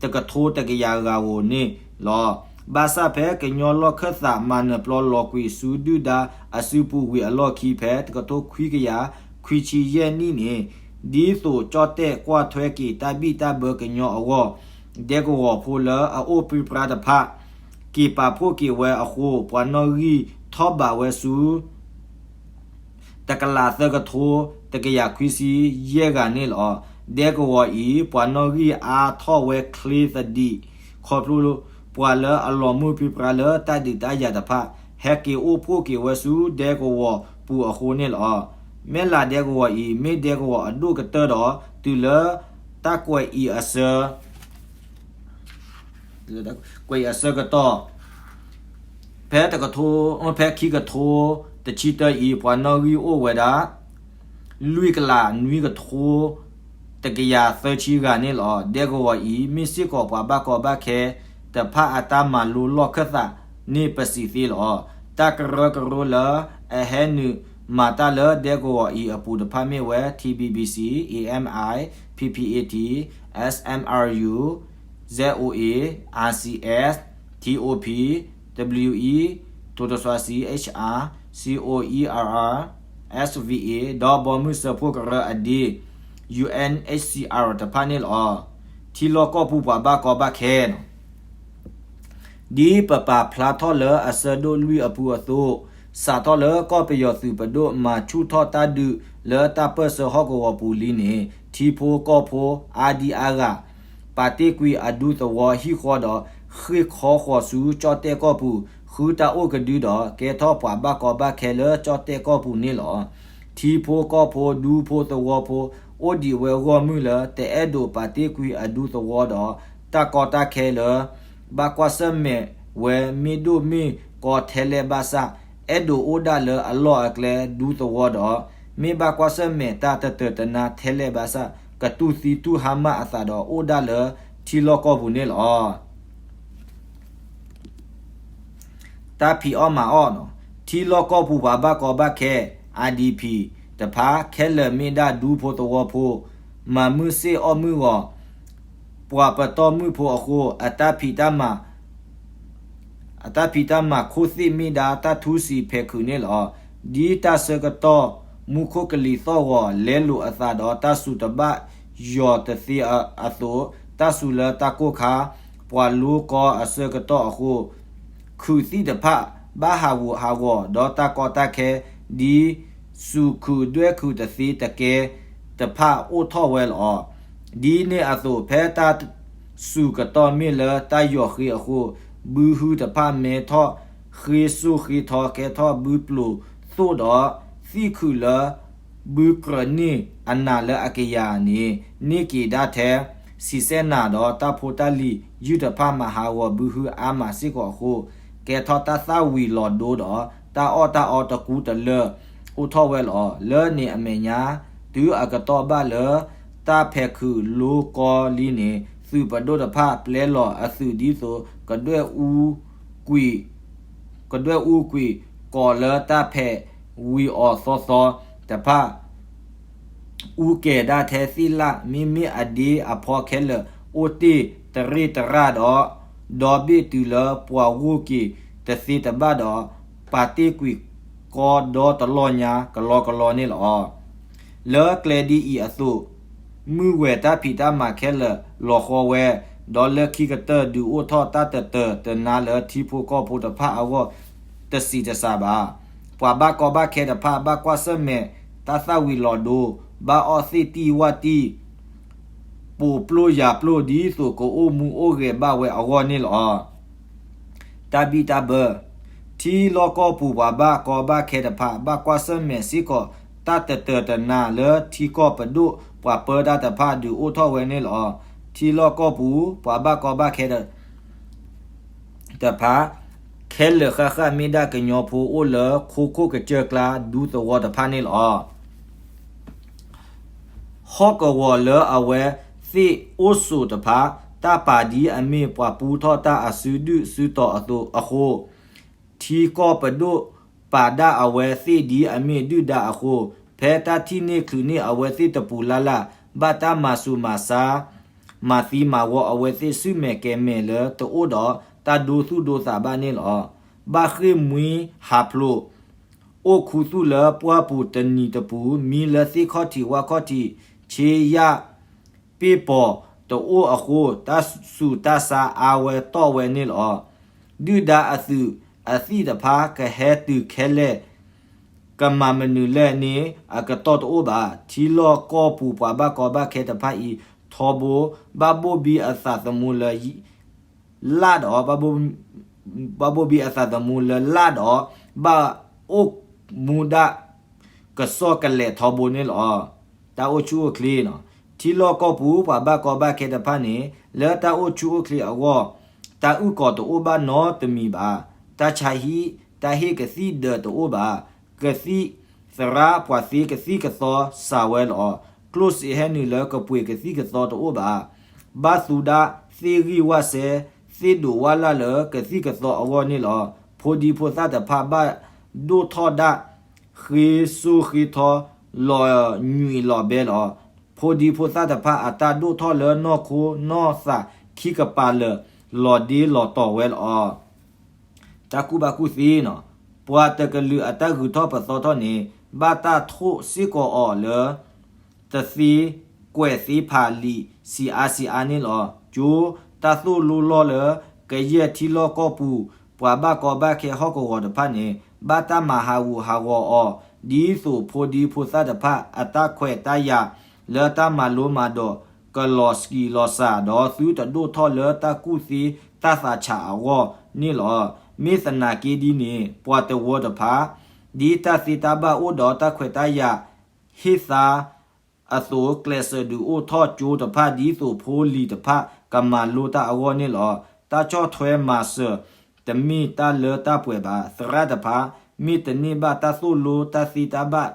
တကထိတကယၤဂၤဧိၤန့ၣ်လီၤ. ဘၣ်ဆၣ်ဖဲကညီလီၢ်ခၢၣ်သးမၤနၢၤပျီလီၤကွံာ်ဆူဒုၣ်ဒါအစုပူၤဝံၤအလီၢ်ခံ ဖဲတကထိခွံကယၤခွံဆံယဲၢ်နံၣ်န့ၣ် ဒ်သိးကၠီၣ်တဲၣ်ကွၢ်ထွဲက့ၤတၢ်ဘံၣ်တၢ်ဘၢကညီအဂီၢ် ဒဲကဝီၤဖိလၢအအိၣ်ပြံပြါတဖၣ် က့ၤပာ်ဖှိၣ်က့ၤဝဲအဃိ ပှၤနီၣ်ဂံၢ်ထီၣ်ဘးဝဲဆူ တကလးသၢကထိ တကယၤခွံဆံယဲၢ်ဂၤန့ၣ်လီၤ. ဒဲကဝီၤအံၤ ပှၤနီၣ်ဂံၢ်အါထီၣ်ဝဲချ့သဒံး ခီဖျိပှၤလၢအလီၤမုၢ်ပြံပြါလၢတၢ်ဒုးတၢ်ယၤတဖၣ် ဟဲက့ၤအိၣ်ဖှိၣ်က့ၤဝဲဆူဒဲကဝီၤပူၤအဃိန့ၣ်လီၤ. မဲၢ်လးဒဲကဝီၤအံၤ မ့ၢ်ဒဲကဝီၤအဒိၣ်ကတၢၢ်ဒီး တုၤလၢတၢ်ကွဲးအံၤအဆၢ ကွဲးအဆၢကတီၢ် ဖဲတကထိ ဖဲခံကထိတဆံတၢအံၤ ပှၤနီၣ်ဂံၢ်အိၣ်ဝဲဒၣ် လွံၢ်ကလးနွံကထိ တကယၤသၢဆံဂၤန့ၣ်လီၤ. ဒဲကဝီၤအံၤ မ့ၢ်စ့ၢ်ကီးပှၤဘၣ်ကီဘၣ်ခဲတဖၣ်အတၢ်မၤလိလီၢ်ခၢၣ်သးန့ၣ်ပစံးသ့လီၤ. တၢ်ကရၢကရိလၢအဟဲနုာ်မၤတၢ်လၢဒဲကဝီၤအံၤအပူၤတဖၣ်မ့ၢ်ဝဲ T B B C, A M I, P P A T, S M R U, Z O A, R C S, T O P, W E, ထူတစွါ C H R, C O E R R, S V A ဒီးဘီမုၢ်စၢဖှိၣ်ကရၢအဒ့ U N H C R တဖၣ်န့ၣ်လီၤ. ထံလီၢ်ကီၢ်ပူၤပှၤဘၣ်ကီဘၣ်ခဲန့ၣ် ဒ်ပပာ်ဖျါထီၣ်လၢအဆၢဒိၣ်လွံၢ်အပူၤအသိး, စးထီၣ်လၢကီၢ်ပယီၤသုးပဒိၣ်မၤဆူၣ်ထီၣ်တၢ်ဒုးလၢတၢ်ပၢၢ်ဆၢဟီၣ်ကဝီၤပူၤလံန့ၣ် ထံဖိကီၢ်ဖိအါဒံအါဂၤ ပာ်တ့ၢ်ကွံာ်အဒူသဝီဟံၣ်ဃီဒီး ဃ့ၢ်ခီဃီၤဆူကၠီၣ်တဲၣ်ကီၢ်ပူၤ ဃုတၢ်အိၣ်ကဒုဒီး ကဲထီၣ်ပှၤဘၣ်ကီဘၣ်ခဲလၢကၠီၣ်တဲၣ်ကီၢ်ပူၤန့ၣ်လီၤ. ထံဖိကီၢ်ဖိဒူဖိသဝီဖိ အိၣ်ဒံးဝဲဂီၢ်မုၢ်လၢ တအဲၣ်ဒိးပာ်တ့ၢ်ကွံာ်အဒူသဝီဒီး တၢ်ကီတၢ်ခဲလၢ ဘၣ်ကွၢ်ဆၢၣ်မဲာ်ဝဲမ့ၢ်ဒိၣ်မ့ၢ်ကီထဲလဲၣ်ဘၣ်ဆၣ် အဲၣ်ဒိးအိၣ်ဒၣ်လၢအလီၢ်အကျဲဒူသဝီဒီး မ့ၢ်ဘၣ်ကွၢ်ဆၢၣ်မဲာ်တၢ်တတၢာ်တနါထဲလဲၣ်ဘၣ်ဆၣ် ကတူၢ်သံတူၢ်ဟါမၢ်အသးဒီးအိၣ်ဒၣ်လၢထံလီၢ်ကီၢ်ပူၤန့ၣ်လီၤ. တၢ်ဖံးအီၣ်မၤအီၣ်န့ၣ် ထံလီၢ်ကီၢ်ပူၤပှၤဘၣ်ကီဘၣ်ခဲ I D P တဖၣ်ခဲလၢာ်မ့ၢ်ဒၣ်ဒူဖိသဝီဖိ မၤမုၢ်စ့ၣ်အီၣ်မုၢ်ဂီၤ ပှၤပတီၢ်မုၢ်ဖိအဃိ အတၢ်ဖံးတၢ်မၤ အတၢ်ဖံးတၢ်မၤခိၣ်သ့ၣ်မ့ၢ်ဒၣ်တၢ်ထူစံးဖဲးခုးန့ၣ်လီၤ. ဒ်တၢ်ဆၢကတီၢ် မူခိၣ်ကလံၤသီၣ်ဂီၤ လဲလိာ်အသးဒီးတၢ်စူၤတဘၣ်ယီၤတသ့အသိး တၢ်စူၤလၢတၢ်ကိၢ်ခါ ပှၤလိကီအဆၢကတီၢ်အဃိ ခုးသံၣ်တဖၣ် ဘၣ်ဟးဂူာ်ဟးဂီၤ ဒီးတၢ်ကီတၢ်ခဲ ဒ်စူၤခုးဒွဲၣ်ခုးတသ့တကဲတဖၣ်အိၣ်ထီၣ်ဝဲလီၤ. ဒ်န့ၣ်အသိး ဖဲတၢ်စူၤကတီၢ်မ့ၢ်လၢတၢ်ယီၤဃ့အဃိ ဘုဟုတဖၣ်မဲထီၣ်ဃ့စိဃ့ထီ ကဲထီၣ်ဘုပျိၤသိၣ်ဒီး သံၣ်ခုးလၢ ဘုကြၢးန့ၢ်အနးလၢအကယၤန့ၣ် န့ၢ်က့ၤဒၣ်ထဲ ဆံးစဲနးဒီးတၢ်ဖိတၢ်လံၤ ယုၢ်တဖၣ်မၤဟးဂီၤဘုဟုအါမးစ့ၢ်ကီးအဃိ ကဲထီၣ်တၢ်သၣ်ဝံၤလီၤဒိဒီး တၢ်အီၣ်တၢ်အီတကူတလၢ အိၣ်ထီၣ်ဝဲလီၤ. လၢန့ၣ်အမဲာ်ညါ တုၤအကတီၢ်ဘၣ်လၢ တၢ်ဖဲးခုးလိကီလံန့ၣ် သုးပဒိၣ်တဖၣ်ပျဲလီၤအသုးဒ်သိး ကဒွဲၣ်အူကွံာ် ကဒွဲၣ်အူကွံာ် ကိးလၢတၢ်ဖဲးဝံၤအီၤသီသီတဖၣ် အူကဲၤဒၣ်ထဲသ့ၣ်လၣ် မ့မ့ၢ်အဒ့အဖီခဲလၢာ် အိၣ်တ့ၢ်တရ့ၣ်တရၣ်ဒီး ဒီဘ့ၣ်တုၤလၢပှၤဂိၢ်က့ၤတသ့တဘၣ်ဒီး ပာ်တ့ၢ်ကွံာ်ကီဒီတလီၢ်ညါကလီကလီန့ၣ်လီၤ. လၢကျဲဒ်အံၤအသိး မုၢ်ဝဲၤတၢ်ဖံးတၢ်မၤခဲလၢာ်လီၤဃီဝဲ, ဒီးလၢခံကတၢၢ်ဒုးအိၣ်ထီၣ်တၢ်တတၢာ်တနါလၢထံဖိကီၢ်ဖိတဖၣ်အဂီၢ် တဆံးတစှၤဘၣ်. ပှၤဘၣ်ကီဘၣ်ခဲတဖၣ် ဘၣ်ကွၢ်ဆၢၣ်မဲာ်တၢ်သၣ်ဝံၤလီၤဒိ, ဘၣ်အီၣ်သ့ၣ်တံၢ်ဝၣ်တံၢ်, ပိာ်ပျိယၤပျိ ဒ်သိးကအိၣ်မူအိၣ်ဂဲၤဘၣ်ဝဲအဂီၢ်န့ၣ်လီၤ. တၢ်ဘံၣ်တၢ်ဘၢ. ထံလီၢ်ကီၢ်ပူၤပှၤဘၣ်ကီဘၣ်ခဲတဖၣ် ဘၣ်ကွၢ်ဆၢၣ်မဲာ်စ့ၢ်ကီး တၢ်တတၢာ်တနါလၢထံကီၢ်ပဒိၣ်ပှၤပၢတၢ်တဖၣ်ဒုးအိၣ်ထီၣ်ဝဲန့ၣ်လီၤ. ထံလီၢ်ကီၢ်ပူၤပှၤဘၣ်ကီဘၣ်ခဲတဖၣ် ခဲလၢာ်ဃၣ်ဃၣ်မ့ၢ်ဒၣ်ကညီဖိအိၣ်လၢခိခိၣ်ကစၢၢ်ကျါဒူသဝီတဖၣ်န့ၣ်လီၤ. ဟီၣ်ကဝီၤလၢအဝဲသ့ၣ်အိၣ်ဆိးတဖၣ် တၢ်ပာ်ဒ်အမ့ၢ်ပှၤပူထီၣ်တၢ်အစုဒုၣ်စုတီၤအသိးအဃိ ထံကီၢ်ပဒိၣ်ပာ်ဒၣ်အဝဲသ့ၣ်ဒ်အမ့ၢ်ဒုၣ်ဒါအဃိ ဖဲတၢ်ထံၣ်န့ၢ်ချုးန့ၢ်အဝဲသ့ၣ်တပူၤလၢ်လၢ် ဘၣ်တၢ်မၤဆူးမၤဆါ မၤသံမၤဝီအဝဲသ့ၣ်ဆူၣ်မဲာ်ကဲၤမဲာ်လၢတအိၣ်ဒီးတၢ်ဒိသူၣ်ဒိသးဘၣ်န့ၣ်လီၤ. ဘၣ်ဃ့ၢ်မှံဟးဖျိး အိၣ်ခူသူၣ်လၢပှၢ်ပူၤတနံၤတပူၤ မံလၢသ့ၣ်ခီၣ်ထံးဝၣ်ခီၣ်ထံး ဆ့ယၣ်ပ့ၢ်ပီၤတအိၣ်အဃိ တၢ်ဆူးတၢ်ဆါအါဝဲတီၢ်ဝဲန့ၣ်လီၤ. ဒုၣ်ဒါအသုးအသံၣ်တဖၣ်ကဟဲတုၤခဲလၢာ် ကမၤမနုၤလဲၣ်န့ၣ် အကတီၢ်တအိၣ်ဘၣ်. ထံလီၢ်ကီၢ်ပူၤပှၤဘၣ်ကီဘၣ်ခဲတဖၣ်အံၤ ထီဘိ ဘၣ်ဘိၣ်ဘံအသးသမူလၢ လၢ်ဒီး ဘၣ်ဘိၣ်ဘံအသးသမူလၢလၢ်ဒီး ဘၣ်အိၣ်မူဒၣ် ကစီၣ်ကလဲာ်ထီဘိန့ၣ်လီၤ. တၢ်အိၣ်ဆူၣ်အိၣ်ချ့နီၤ. ထံလီၢ်ကီၢ်ပူၤပှၤဘၣ်ကီဘၣ်ခဲတဖၣ်န့ၣ် လၢတၢ်အိၣ်ဆူၣ်အိၣ်ချ့အဂီၢ် တၢ်အုၣ်ကီၤတအိၣ်ဘၣ်နီတမံၤဘၣ်. တၢ်ဆါဟံၣ် တၢ်ဟ့ၣ်ကသံၣ်ဒၢးတအိၣ်ဘၣ်. ကသံၣ်သရၣ်ပှၤသ့ကသံၣ်ကသီစှၤဝဲလီၤ. ကျိၣ်စ့ဟဲနုာ်လၢကပှ့ၤကသံၣ်ကသီတအိၣ်ဘၣ်. ဘၣ်သူဒၣ်သ့ၣ်ဂံၢ်ဝၣ်စဲ သ့ၣ်ဒိးဝၣ်လၢ်လၢကသံၣ်ကသီအဂီၢ်န့ၣ်လီၤ. ဖိဒံဖိသၣ်တဖၣ်ဘၣ်ဒိၣ်ထီၣ်ဒၣ် ဃ့စိဃ့ထီ လီၤညွံးလီၤဘဲလီၤ. ဖိဒံဖိသၣ်တဖၣ်အတၢ်ဒိၣ်ထီၣ်လၢနီၢ်ခိနီၢ်သးခံကပၤလၢာ် လီၤဒ့လီၤတီၤဝဲလီၤ. တၢ်ကူၣ်ဘၣ်ကူၣ်သ့နီၤ. ပှၤတကလုာ်အတၢ်ဂုၤထီၣ်ပသီထီၣ်န့ၣ် ဘၣ်တၢ်ထိၣ်စ့ၢ်ကီးအီၤလၢ တသ့ကွဲးသ့ဖးလံာ် စံးအါစံးအါန့ၣ်လီၤ. ကၠိတၢ်သိၣ်လိလီၢ်လၢ ကယဲၢ်ထံလီၢ်ကီၢ်ပူၤ ပှၤဘၣ်ကီဘၣ်ခဲဟီၣ်ကဝီၤတဖၣ်န့ၣ် ဘၣ်တၢ်မၤဟးဂူာ်ဟးဂီၤအီၤ ဒ်သိးဖိဒံဖိသၣ်တဖၣ်အတၢ်ခွဲးတၢ်ယာ် လၢတၢ်မၤလိမၤဒိး ကလီၤစှံလီၤစှၤ ဒီးသုတဒိၣ်ထီၣ်လၢတၢ်ကူၣ်သ့တၢ်သးဆးအဂီၢ်န့ၣ်လီၤ. မ့ၢ်သနာ်က့ဒ်န့ၣ် ပှၤတဝၢတဖၣ် ဒ်တၢ်သ့တၢ်ဘၣ်အိၣ်ဒီးတၢ်ခွဲးတၢ်ယာ် ဟ့ၣ်သါအသိး ကျဲးစၢးဒုးအိၣ်ထီၣ်ကၠိတဖၣ် ဒ်သိးဖိလံၤတဖၣ်ကမၤလိတၢ်အဂီၢ်န့ၣ်လီၤ. တၢ်ဆီၣ်ထွဲမၤစၢၤ တမ့ၢ်တၢ်လၢတၢ်ပှဲၤဘၣ်. သရၣ်တဖၣ် မ့ၢ်တန့ၢ်ဘၣ်တၢ်သိၣ်လိတၢ်သ့တၢ်ဘၣ်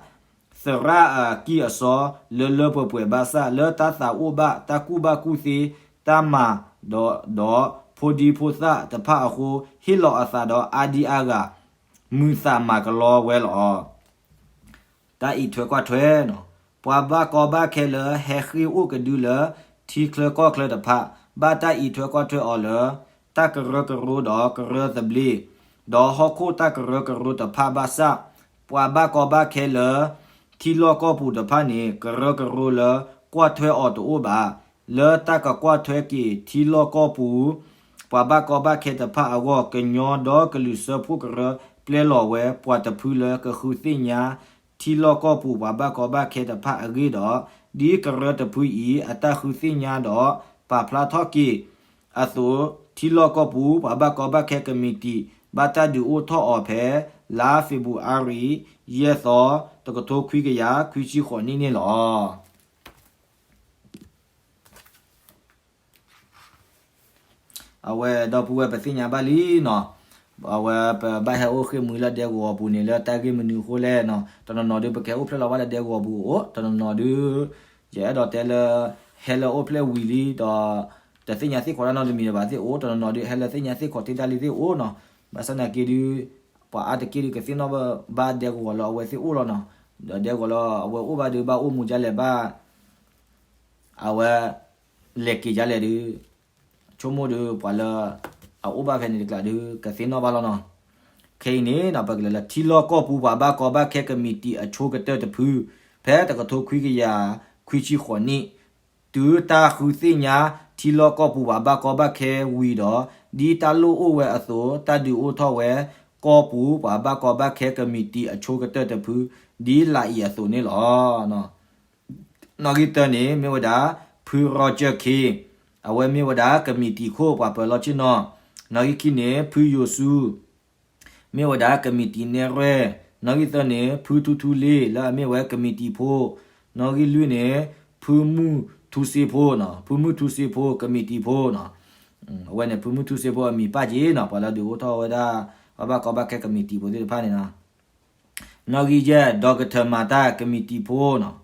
သရၣ်အကံၢ်အစီ လၢလၢပှဲၤပှဲၤဘၣ်ဆၣ် လၢတၢ်သးအိၣ်ဘၣ် တၢ်ကူၣ်ဘၣ်ကူၣ်သ့ တၢ်မၤဒီး ဒီးဖိဒံဖိသၣ်တဖၣ်အဃိ ဟ့ၣ်လီၤအသးဒီးအါဒံအါဂၤ မုာ်သးမၤကလီဝဲလီၤ. တၢ်အံးထွဲကွၢ်ထွဲနီၤ. ပှၤဘၣ်ကီဘၣ်ခဲလၢဟဲဃ့ၢ်အိၣ်ကဒုလၢ ထံချၢကီၢ်ချၢတဖၣ် ဘၣ်တၢ်အံးထွဲကွၢ်ထွဲအီၤလၢ တၢ်ကရၢကရိဒီးကရၢသဘျ့ ဒီးဟီၣ်ခိၣ်တၢ်ကရၢကရိတဖၣ်ဘၣ်ဆၣ် ပှၤဘၣ်ကီဘၣ်ခဲလၢ ထံလီၢ်ကီၢ်ပူၤတဖၣ်န့ၣ် ကရၢကရိလၢကွၢ်ထွဲအီၤတအိၣ်ဘၣ်. လၢတၢ်ကကွၢ်ထွဲက့ၤထံလီၢ်ကီၢ်ပူၤ ပှၤဘၣ်ကီဘၣ်ခဲတဖၣ်အဂီၢ် ကညီဒီကလုာ်စၢဖှိၣ်ကရၢ ပျဲလီၤဝဲပှၤတဖုလၢကဃုသ့ၣ်ညါ ထံလီၢ်ကီၢ်ပူၤပှၤဘၣ်ကီဘၣ်ခဲတဖၣ်အဂ့ၢ်ဒီး ဒ်ကရၢတဖုအံၤ အတၢ်ဃုသ့ၣ်ညါဒီး ပာ်ဖျါထီၣ်က့ၤအသိး ထံလီၢ်ကီၢ်ပူၤ ပှၤဘၣ်ကီဘၣ်ခဲကမံးတံာ် ဘၣ်တၢ်ဒုးအိၣ်ထီၣ်အီၤဖဲ လါဖ့ၤဘြူၤအါရံၤ ယဲၢ်သီ တကထိခွံကယၤ ခွံဆံဃိးနံၣ်န့ၣ်လီၤ. အဝဲဒီပုၢ်ဝဲၢ်ပသ့ၣ်ညါဘၣ်လံနီၤ. အဝဲပဘၣ်ဟဲအိၣ်ဃ့ၢ်မှံလၢဒဲကဝီၤပူၤန့ၣ် လၢတၢ်ဂ့ၢ်မနုၤအဃိလဲၣ်နီၤ. တနီၤနီၤဒုး ပကဟဲအိၣ်ဖျဲၣ်လီၤဘၣ်လၢဒဲကဝီၤပူၤအိၣ်, တနီၤနီၤဒုး ယအဲၣ်ဒိးတဲလၢ ဟဲလၢအိၣ်ဖျဲၣ်ဝံၤလံဒီး တသ့ၣ်ညါသ့ၣ်ခိးတၢ်နီတမံၤဘၣ်သ့ၣ်အိၣ်, တနီၤနီၤဒုး ဟဲလၢသ့ၣ်ညါသ့ၣ်ခိးတ့ၢ်တၢ်လံသ့ၣ်အိၣ်နီၤ. ဘၣ်ဆၣ်သနာ်က့ဒုး ပှၤအါတက့ၢ်ဒုး ကသ့ၣ်နီၣ်ဘၣ်ဒဲကဝီၤလၢအဝဲသ့ၣ်အိၣ်လီၤနီၤ. ဒီးဒဲကဝီၤလၢအဝဲအိၣ်ဘၣ်ဒုး ဘၣ်အိၣ်မူဒ်လဲၣ်ဘၣ် အဝဲ လဲၤက့ၤဒ်လဲၣ်ဒုး ဆိကမိၣ်ဒုး ပှၤလၢအအိၣ်ဘၣ်ဖဲန့ၣ်တကျါဒုး ကသ့ၣ်နီၣ်ဘၣ်လီၤနီၤ. ခဲအံၤန့ၣ် ပကလဲၤလၢထံလီၢ်ကီၢ်ပူၤပှၤဘၣ်ကီဘၣ်ခဲကမံးတံာ်အဆိကတၢၢ်တဖု ဖဲတကထိခွံကယၤခွံဆံဃိးနံၣ် တုၤတၢ်ဃုသ့ၣ်ညါ ထံလီၢ်ကီၢ်ပူၤပှၤဘၣ်ကီဘၣ်ခဲဝံၤဒီး ဒ်တၢ်လိၣ်အိၣ်ဝဲအသိး တၢ်ဒုးအိၣ်ထီၣ်ဝဲ ကီၢ်ပူၤပှၤဘၣ်ကီဘၣ်ခဲကမံးတံာ်အဆိကတၢၢ်တဖု ဒ်လာ်အံၤအသိးန့ၣ်လီၤ. နီၣ်ဂံၢ်တၢန့ၣ် မ့ၢ်ဝဲဒၣ် ဖု Roger Khin အဝဲမ့ၢ်ဝဲဒၣ် ကမံးတံာ်ခိၣ်ပှၤပၢၤလီၢ်ဆ့ၣ်နီၤ. နီၣ်ဂံၢ်ခံန့ၣ် ဖု ယိၤစူ မ့ၢ်ဝဲဒၣ်ကမံးတံာ်နဲၣ်ရွဲၣ်, နီၣ်ဂံၢ်သၢန့ၣ် ဖုထူထူလ့ လၢအမ့ၢ်ဝဲကမံးတံာ်ဖိ, နီၣ်ဂံၢ်လွံၢ်န့ၣ် ဖုမုၢ်ထူစ့ဖိနီၤ, ဖုမုၢ်ထူစ့ဖိကမံးတံာ်ဖိနီၤ, အဝဲန့ၣ် ဖုမုၢ်ထူစ့ဖိအမံၤပၢ်က့ၤနီၤ, ပှၤလၢဒုးအိၣ်ထီၣ်ဝဲဒၣ် ပှၤဘၣ်ကီဘၣ်ခဲကမံးတံာ်ဖိသ့ၣ်တဖၣ်န့ၣ်နီၤ, နီၣ်ဂံၢ်ယဲၢ် ဒီကထၢၣ်မၤတၢ်ကမံးတံာ်ဖိနီၤ,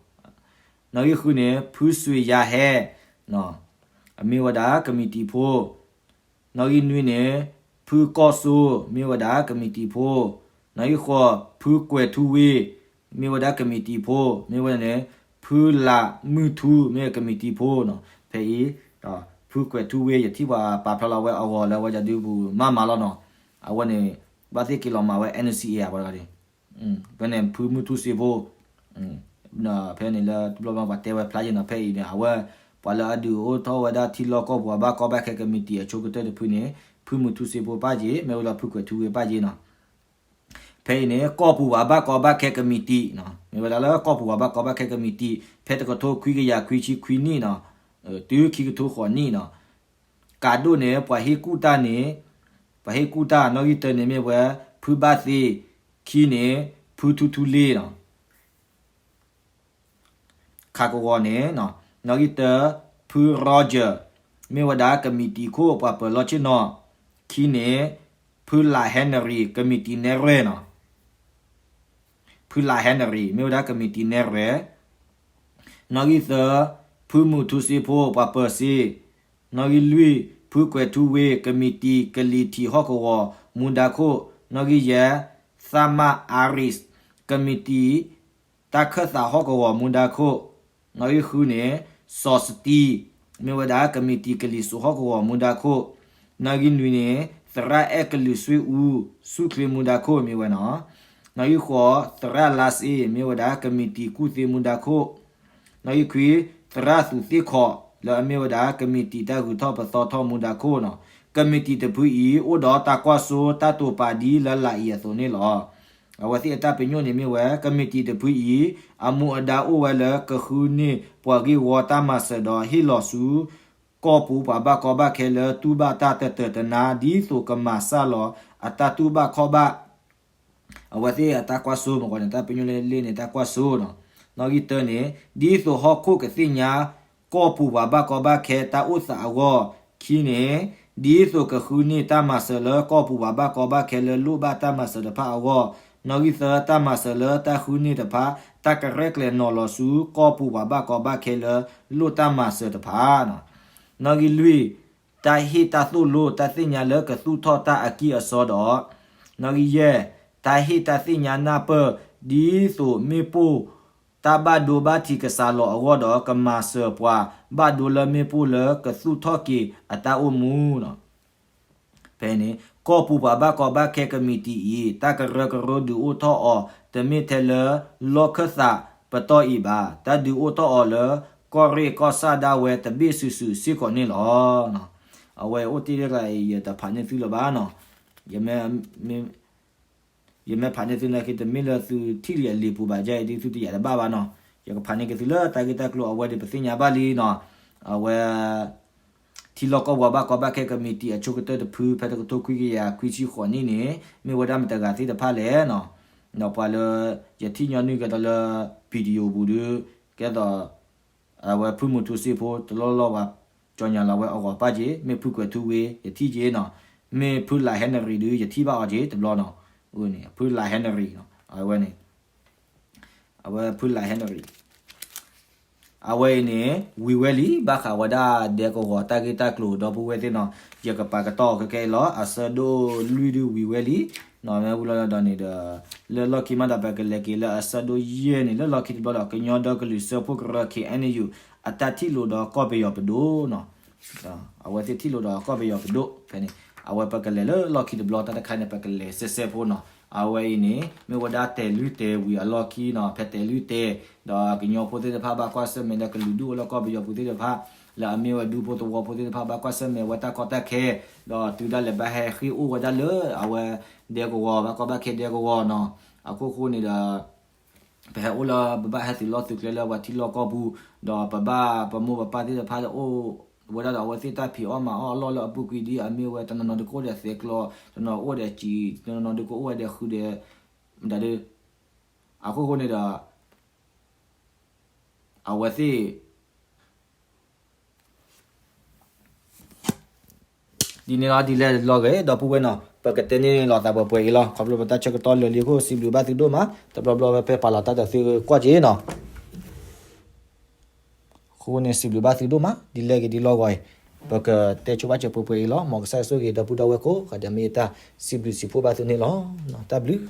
နီၣ်ဂံၢ်ဃုန့ၣ် ဖုစွ့ၤယၤဟဲ အမ့ၢ်ဝဲဒၣ်ကမံးတံာ်ဖိ, နီၣ်ဂံၢ်နွံန့ၣ် ဖုကီၢ်စိ မ့ၢ်ဝဲဒၣ်ကမံးတံာ်ဖိ, နီၣ်ဂံၢ်ဃိး ဖုကွဲၤထူဝ့ မ့ၢ်ဝဲဒၣ်ကမံးတံာ်ဖိ, မ့ၢ်ဝဲန့ၣ် ဖုလးမုၢ်ထူ မ့ၢ်ကမံးတံာ်ဖိနီၤ, ဖဲအံၤ ဖုကွဲၤထူဝ့ ယထံၣ်ပှၤပာ်ဖျါလီၤဝဲအဂီၤလၢအဝဲဒၣ်ဒုးပူၤမးမးလီၤနီၤ, အဝဲန့ၣ် ဘၣ်သ့ၣ်က့ၤလီၤမၤဝဲ N C A အပှၤတဂၤန့ၣ် ဖဲန့ၣ် ဖုမုၢ်ထူစ့ဖိ ဖဲန့ၣ်လၢတဘျီဘျီပှၤတဲဝဲဖျါယဲနီၤ, ဖဲအံၤန့ၣ် အဝဲ ပှၤလၢအဒုးအိၣ်ထီၣ်ဝဲဒၣ်ထံလီၢ်ကီၢ်ပူၤအဘၣ်ကီဘၣ်ခဲကမံးတံာ်အဆိကတၢၢ်တဖုန့ၣ် ဖုမုၢ်ထူစ့ဖိပၢ်က့ၤ မ့ၢ်ဝဲလၢဖုကွဲၤထူဝ့ပၢ်က့ၤနီၤ, ဖဲအံၤန့ၣ် ကီၢ်ပူၤပှၤဘၣ်ကီဘၣ်ခဲကမံးတံာ်နီၤ, မ့ၢ်ဝဲဒၣ်လၢကီၢ်ပူၤပှၤဘၣ်ကီဘၣ်ခဲကမံးတံာ် ဖဲတကထိခွံကယၤခွံဆံခွံနံၣ်နီၤ, တုၤခံကထိဃိးနံၣ်နီၤ, ကးဒိၣ်န့ၣ် ပှၤဟ့ၣ်ကူၣ်တၢ်န့ၣ်, ပှၤဟ့ၣ်ကူၣ်တၢ် နီၣ်ဂံၢ်တၢန့ၣ်မ့ၢ်ဝဲ ဖုဘၣ်သ့, ခံန့ၣ် ဖုထူထူလ့နီၤ ခးကဝီၤန့ၣ်, နီၣ်ဂံၢ်တၢ ဖု Roger မ့ၢ်ဝဲဒၣ်ကမံးတံာ်ခိၣ်ပှၤပၢၤလီၢ်ဆ့ၣ်နီၤ, ခံန့ၣ် ဖုလး Henry ကမံးတံာ်နဲၣ်ရွဲၣ်နီၤ, ဖုလး Henry မ့ၢ်ဝဲဒၣ်ကမံးတံာ်နဲၣ်ရွဲၣ်, နီၣ်ဂံၢ်သၢ ဖုမုၢ်ထူစ့ဖိပှၤပၢၤစ့, နီၣ်ဂံၢ်လွံၢ် ဖုကွဲၤထူဝ့ ကမံးတံာ်ကလံၤထံးဟီၣ်ကဝီၤမူဒါခိၣ်, နီၣ်ဂံၢ်ယဲၢ် သးမး Aris ကမံးတံာ် တၢ်ခၢၣ်သးဟီၣ်ကဝီၤမူဒါခိၣ်, နီၣ်ဂံၢ်ဃုန့ၣ် စီၤစတံ, မ့ၢ်ဝဲဒၣ်ကမံးတံာ်ကလံၤစိးဟီၣ်ကဝီၤမူဒါခိၣ်, နီၣ်ဂံၢ်နွံန့ၣ် သရၣ်အဲၣ်ကလုာ်စွ့အူ ဆူၣ်ချ့မူဒါခိၣ်မ့ၢ်ဝဲနီၤ, နီၣ်ဂံၢ်ဃိး သရၣ်လါစ့ မ့ၢ်ဝဲဒၣ်ကမံးတံာ်ကူၣ်သ့မူဒါခိၣ်, နီၣ်ဂံၢ်ခွံ သရၣ်သူးသ့ၣ်ခီး လၢအမ့ၢ်ဝဲဒၣ်ကမံးတံာ်တၢ်ဂုၤထီၣ်ပသီထီၣ်မူဒါခိၣ်နီၤ, ကမံးတံာ်တဖုအံၤ အိၣ်ဒီးတၢ်ကွၢ်စိတၢ်တိာ်ပာ်ဒ်လၢလာ်အံၤအသိးန့ၣ်လီၤ. အဝဲသ့ၣ်အတၢ်ပညိၣ်န့ၣ်မ့ၢ်ဝဲ ကမံးတံာ်တဖုအံၤ အမူအဒါအိၣ်ဝဲလၢကဃုန့ၢ်ပှၤဂ့ၢ်ဝီတၢ်မၤစၢၤဒီးဟ့ၣ်လီၤဆူ ကီၢ်ပူၤပှၤဘၣ်ကီဘၣ်ခဲလၢတူၢ်ဘၣ်တၢ်တတၢာ်တနါ ဒ်သိးကမၤစၢ်လီၤအတၢ်တူၢ်ဘၣ်ခီၣ်ဘၣ် အဝဲသ့ၣ်အတၢ်ကွၢ်စိမ့ၢ်ဂ့ၤန့ၣ် တၢ်ပညိၣ်လၢလ့ၣ်န့ၣ် တၢ်ကွၢ်စိနီၤ. နီၣ်ဂံၢ်တၢန့ၣ် ဒ်သိးဟီၣ်ခိၣ်ကသ့ၣ်ညါ ကီၢ်ပူၤပှၤဘၣ်ကီဘၣ်ခဲတၢ်အိၣ်သးအဂီၢ်, ခံန့ၣ် ဒ်သိးကဃုန့ၢ်တၢ်မၤစၢၤလၢကီၢ်ပူၤပှၤဘၣ်ကီဘၣ်ခဲလၢလိၣ်ဘၣ်တၢ်မၤစၢၤတဖၣ်အဂီၢ်, နီၣ်ဂံၢ်သၢ တၢ်မၤစၢၤလၢတၢ်ဃုန့ၢ်တဖၣ် တၢ်ကရဲၣ်ကျဲၤနီၤလီၤဆူကီၢ်ပူၤပှၤဘၣ်ကီဘၣ်ခဲလၢလိၣ်တၢ်မၤစၢၤတဖၣ်နီၤ. နီၣ်ဂံၢ်လွံၢ် တၢ်ဟ့ၣ်တၢ်သိၣ်လိတၢ်သ့ၣ်ညါလၢကသူၣ်ထီၣ်တၢ်အကံၢ်အစီဒီး, နီၣ်ဂံၢ်ယဲၢ် တၢ်ဟ့ၣ်တၢ်သ့ၣ်ညါနၢ်ပၢၢ် ဒ်သိးမ့ၣ်ပိၢ်တၢ်ဘၣ်ဒိဘၣ်ထံးကစးလီၤအဂီၢ်ဒီး ကမၤစၢၤပှၤဘၣ်ဒိလၢမ့ၣ်ပိၢ်လၢကသူၣ်ထီၣ်က့ၤအတၢ်အိၣ်မူနီၤ. ဖဲန့ၣ် ကီၢ်ပူၤပှၤဘၣ်ကီဘၣ်ခဲကမံးတံာ်အံၤ တၢ်ကရၢကရိဒုးအိၣ်ထီၣ်အီၤ တမ့ၢ်ထဲလၢလီၢ်ခၢၣ်သးပတီၢ်အံၤဘၣ်. တၢ်ဒုးအိၣ်ထီၣ်အီၤလၢကီၢ်ရ့ၣ်ကီၢ်ဆၣ်ဒၣ်ဝဲတဘ့ၣ်စုာ်စုာ်စ့ၢ်ကီးန့ၣ်လီၤ. အဝဲအိၣ်တ့ၢ်လၢကျါအံၤ ယတဖးန့ၢ်သုလၢၤဘၣ်နီၤ. ယမ့ၢ်ဖးန့ၢ်သုနာ်က့ တမ့ၢ်လၢသုထံၣ်လံအလံာ်ပူၤဘၣ် ယဲအံၤဒ်သုတယာ်တဘၣ်ဘၣ်နီၤ. ယကဖးန့ၢ်က့ၤသုလၢတၢ်ဂ့ၢ်တၢ်ကျိၤအဝဲဒ်ပသ့ၣ်ညါဘၣ်လံနီၤ. အဝဲ ထံလီၢ်ကီၢ်ပူၤဘၣ်ကီဘၣ်ခဲကမံးတံာ်အဆိကတၢၢ်တဖု ဖဲတကထိခွံကယၤခွံဆံဃိးနံၣ်န့ၣ် မ့ၢ်ဝဲဒၣ်မတၤတဂၤသ့ၣ်တဖၣ်လဲၣ်နီၤ. ဒီးပှၤလၢယထံၣ်ညီနုၢ်ကဒီးလၢ video ပူၤဒုး ကဲသိး အဝဲဖုမူထူစ့ဖိတလီၢ်လီၢ်ဘၣ် ကၠီညါလီၤဝဲအဂီၢ်ပၢ်က့ၤ မ့ၢ်ဖုကွဲၤထူဝ့ ယထံၣ်က့ၤနီၤ. မ့ၢ်ဖုလးဟဲနရံၤဒုး ယထံၣ်ဘၣ်အီၤက့ၤတဘျီနီၤ. ဖုလးဟဲနရံၤနီၤ အဝဲန့ၣ် အဝဲဖုလးဟဲနရံၤ အဝဲအံၤန့ၣ် ဝံၤဝဲလံ ဘၣ်ဃးဝဲဒၣ်ဒဲကဝီၤတၢ်ဂ့ၢ်တၢ်ကျိၤ ဒီပုၢ်ဝဲၢ်သ့ၣ်နီၤ. ယကပာ်ကတီၢ်ခဲကဲအံၤလီၤ. အဆၢဒိၣ်လွံၢ်ဒုးဝံၤဝဲလံ မ့ၢ်ဝံၤလီၤဒီးန့ၣ်ဒီး လၢလီၢ်ခံမးဒီး ပကလဲၤက့ၤလၢအဆၢဒိၣ်ယဲၢ်န့ၣ် လၢလီၢ်ခံတဘျီဒီး ကညီဒီကလုာ်စၢဖှိၣ်ကရၢ K N U အတၢ်ထံၣ်လိာ်ဒီးကီၢ်ပယီၤပဒိၣ်နီၤ. အဝဲသ့ၣ်ထံၣ်လိာ်ဒီးကီၢ်ပယီၤပဒိၣ် ဖဲန့ၣ် အဝဲပကလဲၤလၢလီၢ်ခံတဘျီ တၢ်တခါန့ၣ် ပကလဲၤစဲစဲဖိနီၤ. အဝဲအံၤန့ၣ် မ့ၢ်ဝဲဒၣ်တဲာ်လွံၢ်တဲာ်ဝံၤအလီၢ်ခံနီၤ. ဖဲတဲာ်လွံၢ်တဲာ် ဒီးကညီဖိသ့ၣ်တဖၣ်ဘၣ်ကွၢ်ဆၢၣ်မဲာ် ဒီးကလုာ်ဒူၣ်အိၣ်လၢကီၢ်ပယီၤပူၤသ့ၣ်တဖၣ် လၢအမ့ၢ်ဝဲဒူဖိသဝီဖိသ့ၣ်တဖၣ် ဘၣ်ကွၢ်ဆၢၣ်မဲာ်ဝဲတၢ်ကီတၢ်ခဲ ဒီးတုၤဒၣ်လဲာ်ဘၣ်ဟဲဃ့ၢ်အိၣ်ဝဲဒၣ်လၢအဝဲဒဲကဝီၤ ဘၣ်ကီဘၣ်ခဲဒဲကဝီၤနီၤ. အခိၣ်ဃိန့ၣ်ဒီး ပဟဲအိၣ်လၢပဘၣ်ဟဲသုးလီၢ်သုးကျဲလၢပှၤထံလီၢ်ကီၢ်ပူၤ ဒီးပဘၣ်ပမိၢ်ပပၢ်သ့ၣ်တဖၣ်လၢအိၣ် ဝဲဒၣ်ဒီးအဝဲသ့ၣ်တၢ်ဖံးအီၣ်မၤအီၣ်အလီၢ်လၢအပူၤကွံာ်ဒ်အမ့ၢ်ဝဲ တနီၤနီၤဒုးကအိၣ်ဒီးသဲးကျီ, တနီၤအိၣ်ဒီးစံာ်, တနီၤနီၤဒုးကအိၣ်ဝဲဒီးဃုဒီး မတၤဒုး, အခိၣ်ဃိန့ၣ်ဒီး အဝဲသ့ၣ် ဒ်န့ၣ်လီၤ. ဒ်လဲၣ်လီၤဂ့ၤ ဒီပုၢ်ဝဲၢ်နီၤ, ပကတဲန့ၢ်လိာ်သးပှဲၤပှဲၤအံၤလီၤ. ခီဖျိပတၢ်ဆၢကတီၢ်လၢာ်လံအဃိ စံးဘျုးဘၣ်သုဒိၣ်မး, တဘျီဘျီဝဲဖဲပာ်လီၤတၢ်ဒီးသုကွၢ်က့ၤနီၤ. အဃိန့ၣ် စံးဘျုးဘၣ်သုဒိၣ်မး, ဒ်လဲၣ်ဂ့ၤဒ်လီၤဂီၤအံၤ, ပကတဲဆိဘၣ်စၢၤပှဲၤပှဲၤအံၤလီၤ. မ်ကစၢ်ဆိၣ်ဂ့ၤဒီပုၢ်ဒီဝဲၢ်ကိးဂၤဒဲး မ့ၢ်ယတၢ်စံးဘျုးစံးဖှိၣ်ဘၣ်သုန့ၣ်လီၤ. တၢ်ဘျုး